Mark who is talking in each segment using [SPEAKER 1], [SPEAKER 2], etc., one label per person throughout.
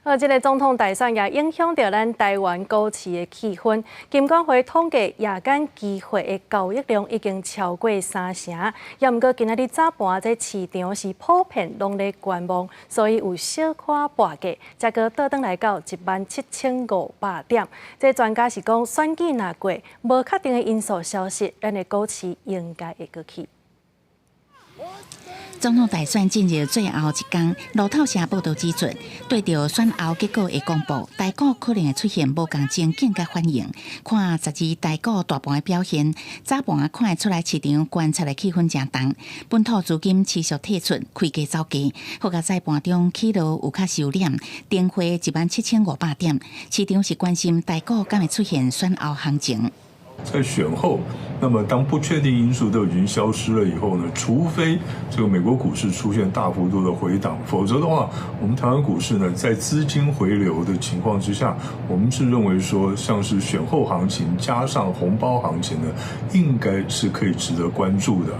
[SPEAKER 1] 啊，這个總統大選也影響著咱台灣股市的氣氛。金管會統計夜間期貨的交易量已經超過三成，也毋過今仔日早盤這市場是普遍攏咧觀望，所以有小可跋價，才閣倒轉來到17,500點。這專家是講，選舉若過，無確定的因素消失，咱的股市應該會閣起。
[SPEAKER 2] 總統大選進入最後一工，路透社報導指出，對著選後結果的公布，台股可能會出現無仝情景佮反應。看十二台股大盤的表現，早盤看會出來市場觀察的氣氛誠重，本土資金持續退出，開低走低，好佳哉盤中起落有較收斂，重回17,500點。市場是關心台股敢會出現選後行情。
[SPEAKER 3] 在選後，那麼當不確定因素都已經消失了以後呢，除非這個美國股市出現大幅度的回檔，否則的話，我們台灣股市呢，在資金回流的情況之下，我們是認為說，像是選後行情加上紅包行情呢，應該是可以值得關注的。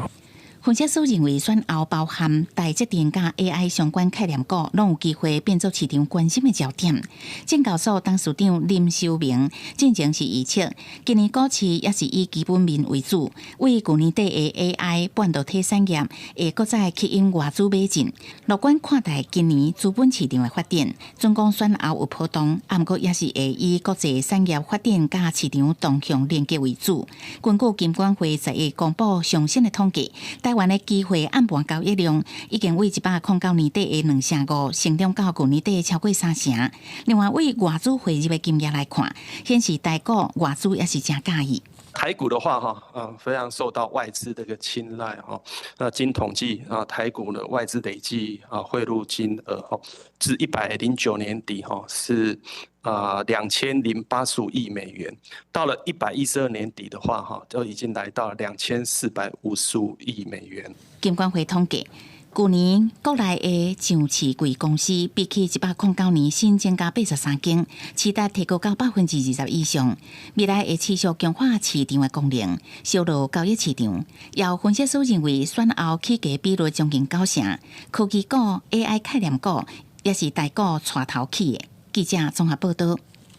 [SPEAKER 2] 分析師認為，選後包含台積電佮 AI 相關概念股，攏有機會變做市場關心的焦點。證交所董事長林修明進前是預測，今年股市也是以基本面為主，為舊年底的 AI 半導體產業會閣再吸引外資買進，樂觀看待今年資本市場的發展。儘管選後有波動，毋過也是會以國際產業發展佮市場動向連結為主。根據金管會11公布上新的統計，台灣的期貨暗盤交易量已經為109年底的2成5，成長到舊年底超過三成。另外，為外資匯入的金額來看，顯示台股外資也是誠佮意。
[SPEAKER 4] 台股的話，哈，非常受到外資的一個青睞，哈。那經統計啊，台股的外資累計啊匯入金額，哈，至109年底，哈，是啊2085億美元。到了112年底的話，哈，就已經來到2455億美元。
[SPEAKER 2] 金管會統計，舊年國內的上市櫃公司比起109年新增加83間，市值提高到20%以上。未來會持續強化市場的功能，燒熱交易市場。有分析師認為，選後起價比率將近九成，科技股、AI 概念股也是台股帶頭起的。記者綜合報導。